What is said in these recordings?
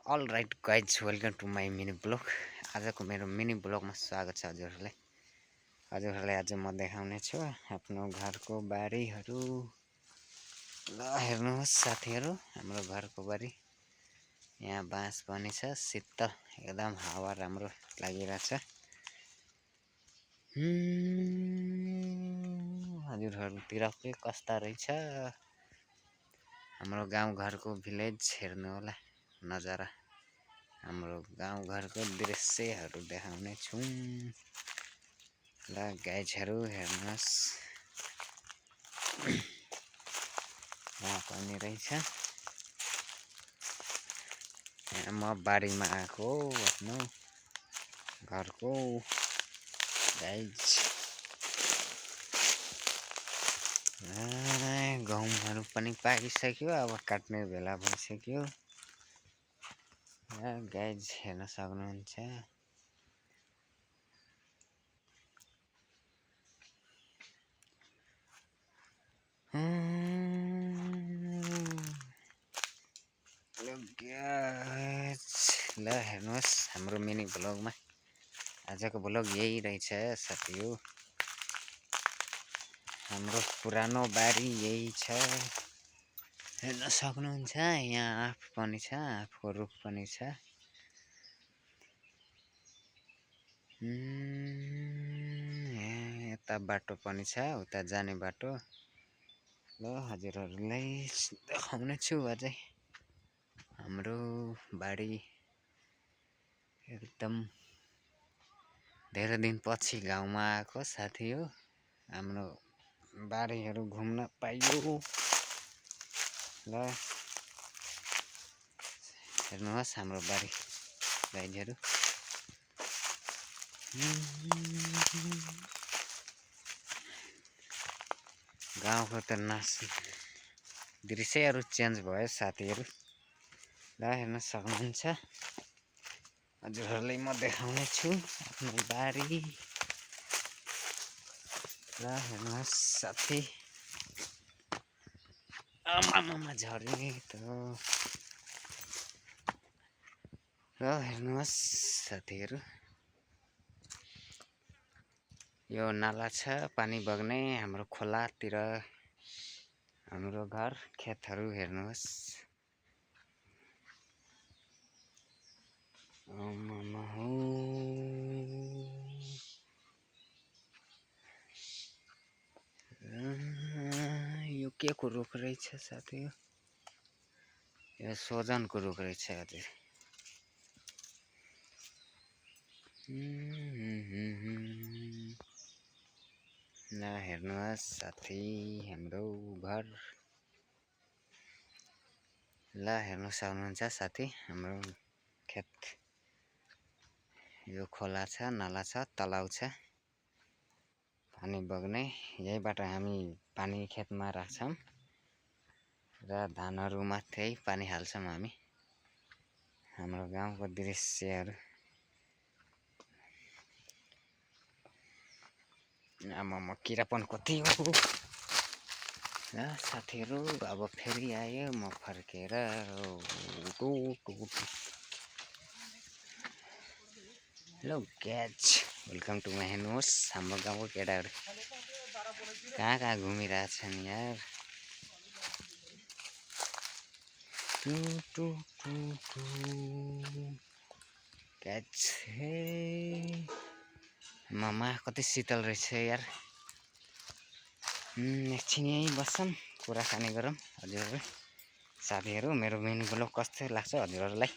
All right guys, welcome to my mini vlog. आजको मेरो mini ब्लगमा स्वागत छ हजुरहरूलाई आज म देखाउने छु आफ्नो घरको बारीहरू। ल हेर्नुहोस् साथीहरू, हाम्रो घरको बारी। यहाँ बाँस पनि छ, शीतल एकदम हावा राम्रो लागिरहेछ। हजुरहरूतिर के कस्ता रहेछ हाम्रो गाउँघरको भिलेज? हेर्नु होला नजारा, हाम्रो गाउँघरको दृश्यहरू देखाउने छु। ल गाइजहरू हेर्नुहोस्, यहाँ पनि रहेछ। यहाँ म बारीमा आएको आफ्नो घरको गाइज। गहुँहरू पनि पाकिसक्यो, अब काट्ने बेला भइसक्यो। गाइज हेर्न सक्नुहुन्छ। ल हेर्नुहोस् हाम्रो मिनी ब्लगमा। आजको ब्लग यही रहेछ साथीहरू। हाम्रो पुरानो बारी यही छ, हेर्न सक्नुहुन्छ। यहाँ आँप पनि छ, आँपको रुख पनि छ। यता बाटो पनि छ, उता जाने बाटो। ल हजुरहरूलाई देखाउने छु अझै हाम्रो बारी। एकदम धेरै दिनपछि गाउँमा आएको साथी हो, हाम्रो बारीहरू घुम्न पाइयो। ल हेर्नुहोस् हाम्रो बारी गाइजहरू। गाउँको त दृश्यहरू चेन्ज भयो साथीहरू। ल हेर्न सक्नुहुन्छ, हजुरहरूलाई म देखाउने छु आफ्नो बारी। ल हेर्नुहोस् साथी, आमामा झर्ने त। ल हेर्नुहोस् साथीहरू, यो नाला छ पानी बग्ने हाम्रो खोलातिर। हाम्रो घर खेतहरू हेर्नुहोस्। यो के को रुख रहेछ साथी? यो सोजनको रुख रहेछ हजुर। ल हेर्नुहोस् साथी हाम्रो घर। ल हेर्नु सक्नुहुन्छ साथी हाम्रो खेत। यो खोला छ, नाला छ, तलाउ छ, पानी बग्ने। यहीबाट हामी पानी खेतमा राख्छौँ र धानहरूमा त्यही पानी हाल्छौँ हामी। हाम्रो गाउँको दृश्यहरू। आमामा किरा पनि कति हो साथीहरू। अब फेरि आयो म फर्केर। Hello guys, welcome to my. हेर्नुहोस् हाम्रो गाउँको केटाहरू कहाँ कहाँ घुमिरहेछन् यार। ग्याज मामा कति शीतल रहेछ यार। एकछिन यहीँ बस्छौँ, कुराकानी गरौँ हजुरहरू साथीहरू। मेरो मिनी ब्लग कस्तो लाग्छ हजुरहरूलाई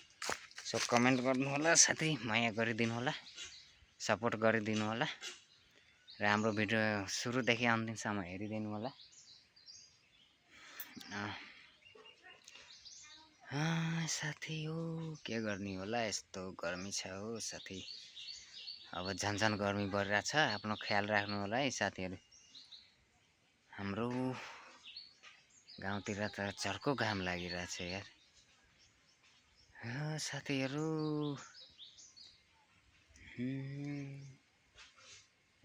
सो कमेन्ट गर्नु होला साथी। माया गरिदिनु होला, सपोर्ट गरिदिनु होला र हाम्रो भिडियो सुरुदेखि अन्तिमसम्म हेरिदिनु होला। साथी हो के गर्ने होला, यस्तो गर्मी छ हो साथी। अब झन् गर्मी बढिरहेछ। आफ्नो ख्याल राख्नु होला है साथीहरू। हाम्रो गाउँतिर त झर्को घाम लागिरहेछ यार साथीहरू।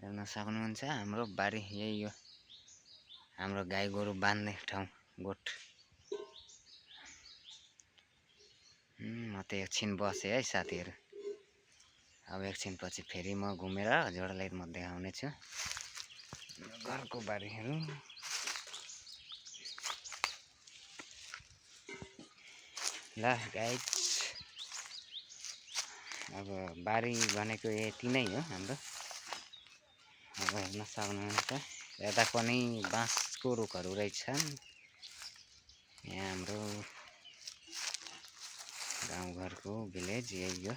हेर्न सक्नुहुन्छ हाम्रो बारी यही हो, हाम्रो गाई गोरु बाँध्ने ठाउँ, गोठ। म त एकछिन बसेँ है साथीहरू। अब एकछिनपछि फेरि म घुमेर हजुरहरूलाई म देखाउने छु घरको बारीहरू। ल गाइज, अब बारी भनेको यति नै हो हाम्रो। अब हेर्न सक्नुहुन्छ यता पनि बाँसको रुखहरू रहेछन्। यहाँ हाम्रो गाउँघरको भिलेज यही हो।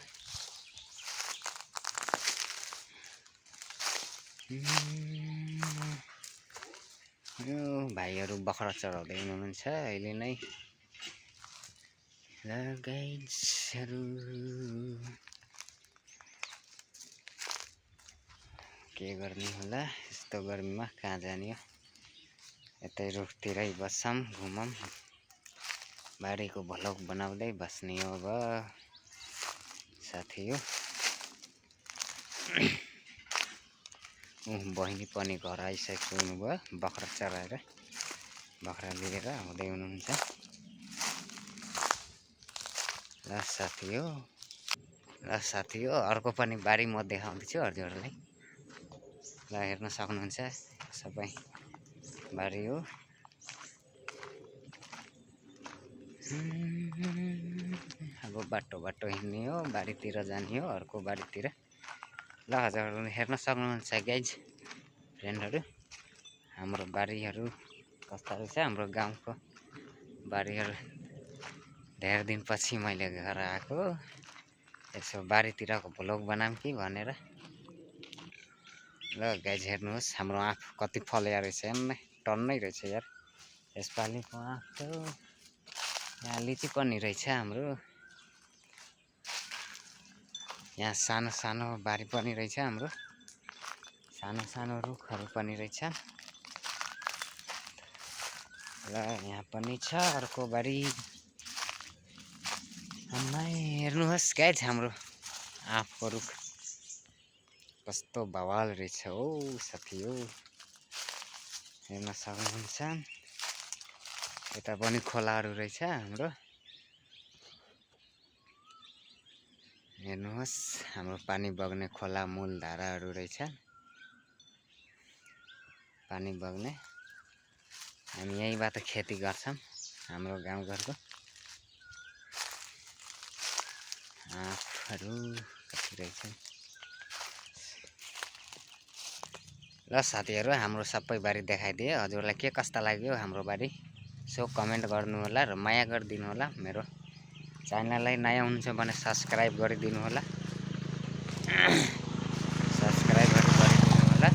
यो भाइहरू बखरा चढाउँदै हुनुहुन्छ अहिले नै। ल गाइजहरू, के गर्ने होला यस्तो गर्मीमा, कहाँ जाने हो। यतै रुखतिरै बस्छौँ, घुमौँ, बारीको भ्लग बनाउँदै बस्ने हो अब साथी हो। बहिनी पनि घर आइसकेको हुनुभयो, बखरा चराएर बखरा लिएर आउँदै हुनुहुन्छ। ल साथी हो अर्को पनि बारी म देखाउँदैछु हजुरहरूलाई। ल हेर्न सक्नुहुन्छ सबै बारी हो। अब बाटो हिँड्ने हो, बारीतिर जाने हो, अर्को बारीतिर। ल हजुरहरूले हेर्न सक्नुहुन्छ गाइज फ्रेन्डहरू, हाम्रो बारीहरू कस्ता रहेछ। हाम्रो गाउँको बारीहरू धेरै दिनपछि मैले घर आएको, यसो बारीतिरको भ्लग बनाऊँ कि भनेर। ल गाइज हेर्नुहोस् हाम्रो आँप कति फलेको रहेछ, हेर्नु टन्नै रहेछ यार यसपालिको आँप त। यहाँ लिची पनि रहेछ हाम्रो, यहाँ सानो सानो बारी पनि रहेछ हाम्रो, सानो सानो रुखहरू पनि रहेछ। ल यहाँ पनि छ अर्को बारी। हेर्नुहोस् गाइज हाम्रो आँपको रुख कस्तो बवाल रहेछ हो साथी हो, हेर्न सक्नुहुन्छ। यता पनि खोलाहरू रहेछ हाम्रो, हेर्नुहोस् हाम्रो पानी बग्ने खोला मूलधाराहरू रहेछ, पानी बग्ने। हामी यहीँबाट खेती गर्छौँ हाम्रो गाउँघरको। आँपहरू कति रहेछन्। ल साथीहरू हाम्रो सबै बारी देखाइदिए, हजुरलाई के कस्ता लाग्यो हाम्रो बारी सो कमेन्ट गर्नु होला र माया गरिदिनु होला। मेरो च्यानललाई नयाँ हुनुहुन्छ भने सब्सक्राइब गरिदिनु होला, सब्सक्राइबहरू गरिदिनु होला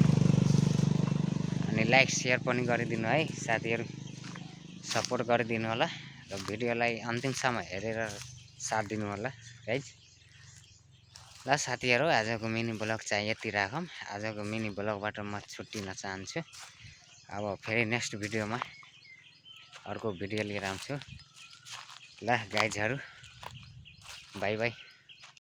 अनि लाइक सेयर पनि गरिदिनु है साथीहरू, सपोर्ट गरिदिनु होला र भिडियोलाई अन्तिमसम्म हेरेर साथ दिनु होला गाइज। ल साथीहरू आजको मिनी ब्लग चाहिँ यति राखौँ। आजको मिनी ब्लगबाट म छुट्टिन चाहन्छु। अब फेरि नेक्स्ट भिडियोमा अर्को भिडियो लिएर आउँछु। ल गाइजहरू बाई बाई।